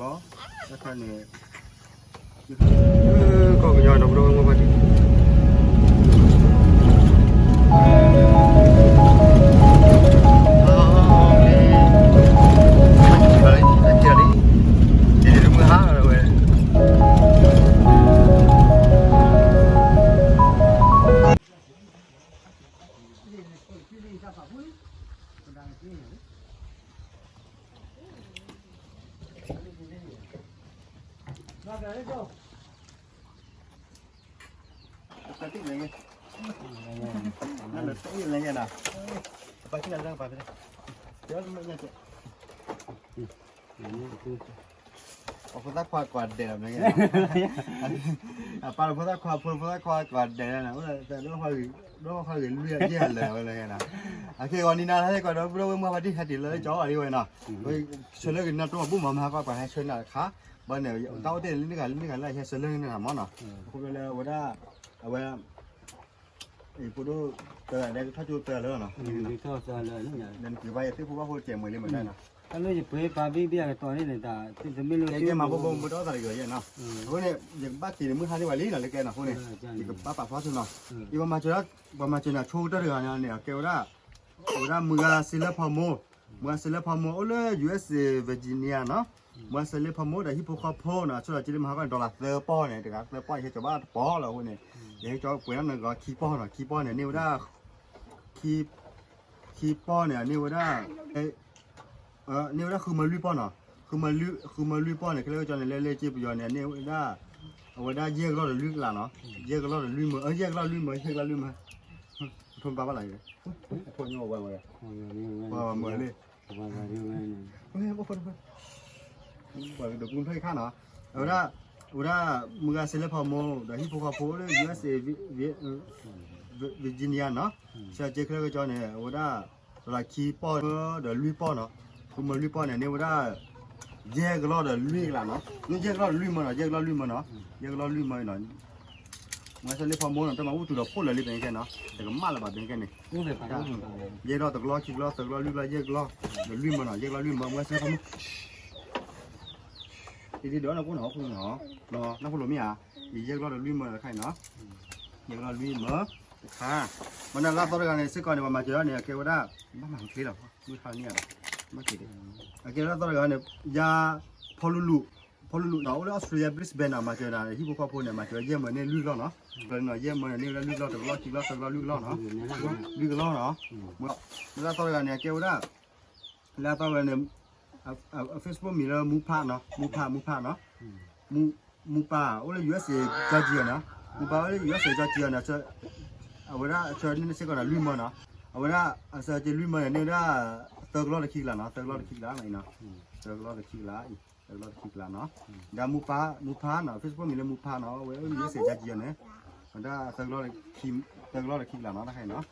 လီၤ, တၢ်ခါန့ၣ်, ကီၢ်ကညီဒီပုၢ်ဒီဝဲၢ်မုၢ်ဘၣ်ဒံး, အဖိသၣ်ခွါကွၢ်ဒဲးလီၤမ့ၢ်, အပၢ်ဖိသၣ်ခွါကွၢ်ဒဲးလီၤမ့ၢ်, အဖိသၣ်ခွါဂ့ၤလွံၢ်ယဲၢ်လၢာ်ဝဲလၢ, အခဲအံၤဂီၤနံၤနၤဟဲကီးဒီး ပုၢ်ဒီဝဲၢ်မုၢ်ဘၣ်ဒံး ဟဲတ့ၢ်လၢကၠီအီၤဒ်ဝဲနီၤ, ဆၢလၢကနၢ်တိၢ်မၤဘူၣ်မၤမၤဟးကွၢ် ပှၤဟဲဆှၢနၤတခါ, ဘၣ်န့ၣ် တၢ်အိၣ်တ့ၢ်လၢနဂၤလၢနဂၤလၢဟဲဆှၢလၢနဂၤမ့ၢ်နီၤ, အဃိလၢအဝဲဒၣ်, အဝဲ ဖိဒိၣ်တဂၤဒဲးကထီၣ်ကၠိတဂၤလၢနီၤ, နက့ၤဘၣ်ယသ့ၣ်ဖိဘၣ်ဖိတကဲးမွဲၤလံမ့ၢ်နီၤ, တၢ်လၢယပှ့ၤပာ်ဘံၣ်ဘံၣ်အကတီၢ်န့ၣ်န့ၣ် တမ့ၢ်လၢကဲမၤဘိဘိဘိတၢ်အိၣ်သးတဂ့ၤယဲနီၤ, အဃိန့ၣ် ယကဘၣ်က့ၤန့ၣ်မုၢ်ဟါန့ၢ်ဝဲလံနီၤ လၢကဲနီၤ, အဃိန့ၣ် ယကဘၣ်ပာ်ဖျါထူနီၤ, ယပှၤမၤစၢၤ, ပှၤမၤစၢၤန့ၣ် အဆိကတၢၢ်တဂၤန့ၣ် အကဲဝဲဒၣ်, အဝဲဒၣ်မုၢ်ဂၤစ့လၢဖီမိၢ်, မုၢ်ဂၤစ့လၢဖီမိၢ် အိၣ်လၢ ယူၢ်အ့ၣ်စ့ၣ် Virginia နီၤ, မုၢ်ဂၤစ့လၢဖီမိၢ်ဒီးဟံၣ်ဖိဃီဖိနီၤ အဆိဒီးက့လၢမၤဟးကွၢ်န့ၣ် dollar သၢပီၢ်န့ၣ် တဂၤသၢပီၢ် ယဟဲကၠီၤဘၣ်တပီၢ်လီၤအဃိန့ၣ်, ယဟဲကၠီၤပှဲၤထီၣ်န့ၣ်ဂီၤခံပီၢ်နီၤ ခံပီၢ်န့ၣ် န့ၢ်ဝဲဒၣ် ခံပီၢ်န့ၣ် န့ၢ်ဝဲဒၣ်, န့ၢ်ဝဲဒၣ်ဃုမၢလွံၢ်ပီၢ်နီၤ, ဃုမၢလွံၢ်ပီၢ်န့ၣ် ခဲလၢာ်ကၠီန့ၣ် လၢလၢက့ပယီၤန့ၣ် န့ၢ်ဝဲဒၣ်, အဝဲဒၣ်ယဲၢ်ကလီၢ်ဒီးလွံၢ်ကလးနီၤ, ယဲၢ်ကလီၢ်ဒီးလွံၢ်မၢ, ယဲၢ်ကလီၢ်လွံၢ်မၢ, ယဲၢ်ကလီၢ်လွံၢ်မၢ, အထိၣ်ဘၣ်ဘၣ်လၢ, အထိၣ်ညိၣ်ဝဲဝဲ, မၢလံ, ပှၤကဒိးကူထီၣ်ခါနီၤ, အဝဲဒၣ်, အဝဲဒၣ်မုၢ်ဂၤစ့လၢဖီမိၢ် ဒီးဟံၣ်ဖိဃီဖိလၢ ယူၢ်အ့ၣ်စ့ၣ် Virginia နီၤ, ဆၢက့ခဲလၢာ်ကၠီန့ၣ် အဝဲဒၣ်, ဒီးခံပီၢ်ဒီးလွံၢ်ပီၢ်နီၤ, ဃုမၢလွံၢ်ပီၢ်န့ၣ် န့ၢ်ဝဲဒၣ်, ယဲၢ်ကလီၢ်ဒီးလွံၢ်ကလးနီၤ, ယဲၢ်ကလီၢ်ဒီးလွံၢ်မၢနီၤ ယဲၢ်ကလီၢ်လွံၢ်မၢနီၤ, ယဲၢ်ကလီၢ်လွံၢ်မၢနီၤ မုၢ်ဂၤစ့လၢဖီမိၢ်နီၤ တၢ်မၤဘူၣ်တုၤဒီးဖှိၣ်လၢာ်လံပှဲၤခဲနီၤ တကမၣ်လၢၤဘၣ်ပှဲၤခဲန့ၣ်, ယဲၢ်ကလီၢ်တကလီၢ်ခံကလီၢ်သၢကလီၢ်လွံၢ်ကလီၢ်ယဲၢ်ကလီၢ်, ဒီးလွံၢ်မၢနီၤ ယဲၢ်ကလီၢ်လွံၢ်မၢ မုၢ်ဂၤစ့လၢဖီမိၢ်, ဒ်ဒ်ဒီးနၢ်ဖိနီၤ, နၢ်ဖိလိာ်မ့ၢ်ဧါ, ယဲၢ်ကလီၢ်ဒီးလွံၢ်မၢတခါအံၤနီၤ, ယဲၢ်ကလီၢ်လွံၢ်မၢတခါ, မ့ၢ်န့ၣ်လၢအသီတဂၤန့ၣ် စ့ၢ်ကီးန့ၣ် ပှၤမၤစၢၤဒၣ်န့ၣ် အကဲဝဲဒၣ်, ဘၣ်မၤချ့လီၤ, မုၢ်ထါန့ၣ်, အကဲဝဲဒၣ်သီတဂၤန့ၣ်, ယၤ, ဖီလူလူ, ဖီလူလူနီၤ အိၣ်လၢ Australia Brisbane နီၤ မၤစၢၤနၤ ဟံၣ်ဖိဃီဖိန့ၣ် မၤစၢၤယဲၢ်မၢန့ၢ်လွံၢ်ကလီၢ်နီၤ, ယဲၢ်မၢန့ၢ်ဝဲဒၣ်လွံၢ်ကလီၢ် တကလီၢ်ခံကလီၢ်သၢကလီၢ်လွံၢ်ကလီၢ်နီၤ, လွံၢ်ကလီၢ်နီၤ, လၢအသီတဂၤန့ၣ် အကဲဝဲဒၣ် လၢအသီတဂၤန့ၣ်, အ Facebook မံၤလၢမူဖးနီၤ မူဖး မူဖးနီၤ, မူပၢ် အိၣ်လၢ ယူၢ်အ့ၣ်စ့ၣ် Georgia နီၤ, မူပၢ်အိၣ်လၢ ယူၢ်အ့ၣ်စ့ၣ် Georgia နီၤ, အဝဲဒၣ်အဆၢန့ၣ်စ့ၢ်ကီးနီၤ လွံၢ်မၢနီၤ, အဝဲဒၣ်အဆၢက့လွံၢ်မၢန့ၣ် န့ၢ်ဝဲဒၣ် သၢကလီၢ်တခံကလးနီၤ သၢကလီၢ်တခံကလးနီၤ, သၢကလီၢ်တခံကလးအံၤ, သၢကလီၢ်တခံကလးနီၤ, ဒီးမူပၢ် မူဖးနီၤ Facebook မံၤလၢမူဖးနီၤ အဝဲအိၣ်လၢ ယူၢ်အ့ၣ်စ့ၣ် Georgia န့ၣ်, ဝဲဒၣ် သၢကလီၢ်တခံကလးနီၤ တခါအံၤနီၤ, သၢ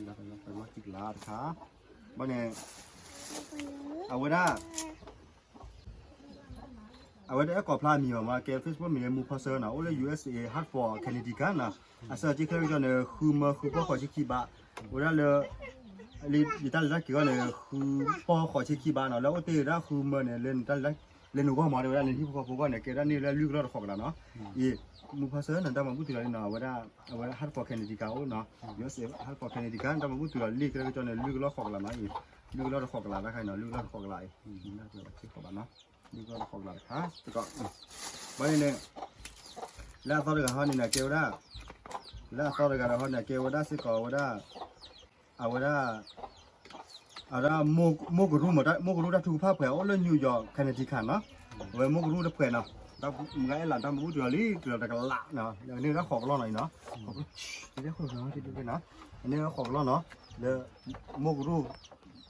ကလီၢ်ခံကလးတခါ, ဘၣ်န့ၣ် အဝဲဒၣ် အဝဲတအဲၣ်ကိးဖျါအမံၤဘၣ်မး ကဲ Facebook မံၤလၢ မူဖီစၢနီၤ အိၣ်လၢ ယူၢ်အ့ၣ်စ့ၣ် Hartford Connecticut နီၤ, အဆၢက့ခဲလၢာ်ကၠီန့ၣ် ဃုမၢဃုပီၢ်ဃိးဆံခံဘး, ဝဲဒၣ်လၢ လၢယတၢ်လဲၤတၢ်က့ၤအဂီၢ်န့ၣ် ဃုပီၢ်ဃိးဆံခံဘးနီၤ လၢအိၣ်တ့ၢ်ဝဲဒၣ်ဃုမၢန့ၣ် လၢနဂီၢ်မး တဲဝဲဒၣ်လၢနဟံၣ်ဖိဃီဖိအဂီၢ်န့ၣ် ကဲဝဲဒၣ်န့ၢ်ဝဲဒၣ်လွံၢ်ကလီၢ်တဃိးကလးနီၤ, အံၤ မူဖီစၢနတၢ်မၤဘူၣ်တုၤလီၤလံနီၤ အဝဲဒၣ် အဝဲ Hartford Connecticut အိၣ်နီၤ, ယူၢ်အ့ၣ်စ့ၣ် Hartford Connecticut နတၢ်မၤဘူၣ်တုၤလီၤလံခဲလၢာ်ကၠီန့ၣ် လွံၢ်ကလီၢ်ဃိးကလးနီၤ အံၤ လွံၢ်ကလီၢ်တဃိးကလးတခါအံၤနီၤ လွံၢ်ကလီၢ်တဃိးကလးအံၤ, လွံၢ်ကလီၢ်တဃိးကလးဘၣ်နီၤ, လွံၢ်ကလီၢ်တဃိးကလးတခါ, ဘၣ်န့ၣ်န့ၣ် လၢအသီတဂၤဟီန့ၣ်န့ၣ် ကဲဝဲဒၣ်, လၢအသီတဂၤဒီးဟီန့ၣ် ကဲဝဲဒၣ်စ့ၢ်ကီးဝဲဒၣ်, အဝဲဒၣ် အဝဲဒၣ် မိၢ်ကရူၢ်မ့ၢ် မိၢ်ကရူၢ်တၢ်ထုကဖၣ်ပှဲၤ အိၣ်လၢ New York Connecticut နီၤ, အဝဲမိၢ်ကရူၢ်တပှဲၤနီၤ, မုၢ်ဂၤအဲၣ်လးတၢ်မၤဘူၣ်တုၤလီၤလံ တုၤလီၤတကလးနီၤ, န့ၢ်ဝဲဒၣ်ဃိးကလီၢ်နီၤအံၤနီၤ, န့ၢ်ဝဲဃိးကလီၢ်နီၤ, လၢ မိၢ်ကရူၢ်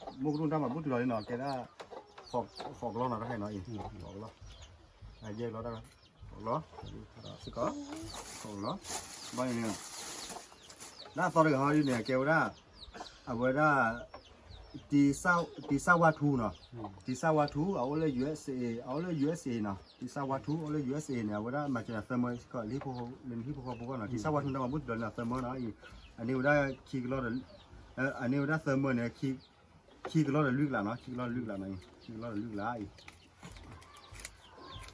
မိၢ်ကရူၢ်တၢ်မၤဘူၣ်တုၤလီၤလံနီၤ ကဲဒၣ် ဃိးကလီၢ်နီၤ တခါအံၤနီၤအံၤ ဃိးကလီၢ်, ယဲၢ်ကလီၢ်တၢ် ဃိးကလီၢ်, စ့ၢ်ကီး ဃိးကလီၢ်, ဘၣ်န့ၣ်န့ၣ် လၢအသီတဂၤဟီဒ်န့ၣ် ကဲဝဲဒၣ် အဝဲဒၣ် တံၤစၢ်ဝါထူနီၤ, တံၤစၢ်ဝါထူ အအိၣ်လၢ ယူၢ်အ့ၣ်စ့ၣ် အအိၣ်လၢ ယူၢ်အ့ၣ်စ့ၣ် နီၤ, တံၤစၢ်ဝါထူ အအိၣ်လၢ ယူၢ်အ့ၣ်စ့ၣ် န့ၣ် အဝဲဒၣ်မၤစၢၤနၤသၢမၢ လၢနဟံၣ်ဖိဃီဖိအဂီၢ်နီၤ, တံၤစၢ်ဝါထူ နတၢ်မၤဘူၣ်တုၤလီၤလံနီၤ သၢမၢနီၤအံၤ, အန့ၢ်ဝဲဒၣ်ခံကလီၢ်ဒီး အန့ၢ်ဝဲဒၣ်သၢမၢန့ၣ် ခံကလီၢ်ဒီးလွံၢ်ကလးနီၤ, ခံကလီၢ်လွံၢ်ကလးနီၤအံၤ, ခံကလီၢ်ဒီးလွံၢ်ကလးအံၤ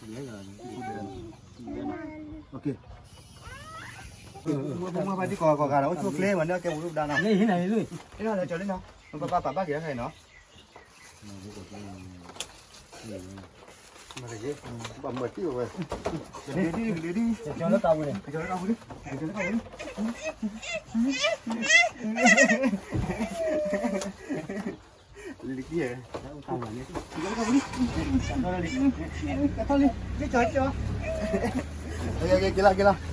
မ့ၢ်ဖါတံၢ်ကီးကီးဂၤဒီး အိၣ်ဆိၣ်ကျဲမးန့ၣ် ကဲပူၤဒုၣ်ပဒါနီၤ, လၢဟံၣ်နၤလံ, လၢလၢကၠီၤလံနီၤ, ပပၢ်ပာ်ဘၣ်က့ၤတခါအံၤနီၤ, ဘၣ်မၤတံၢ်ဝဲ, ကၠီၤလၢကၢ်ပူၤန့ၣ်, ကၠီၤလၢကၢ်ပူၤလံ, ကၠီၤလၢကၢ်ပူၤလံ, လံ, က့ၤလီၤ, က့ၤလီၤ, က့ၤလီၤ, က့ၤလီၤ, က့ၤလီၤ, က့ၤကၠီၤလံ, က့ၤကၠီၤလံ, က့ၤကၠီၤလံ, က့ၤကၠီၤလံ, က့ၤက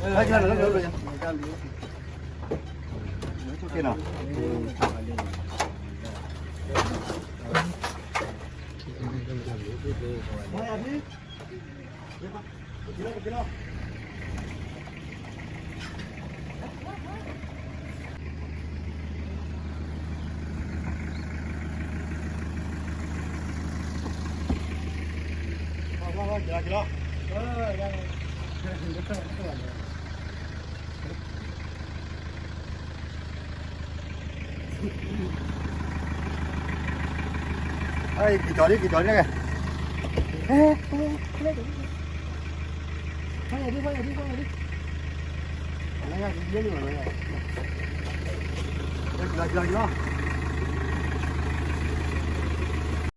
ၠီၤလံ,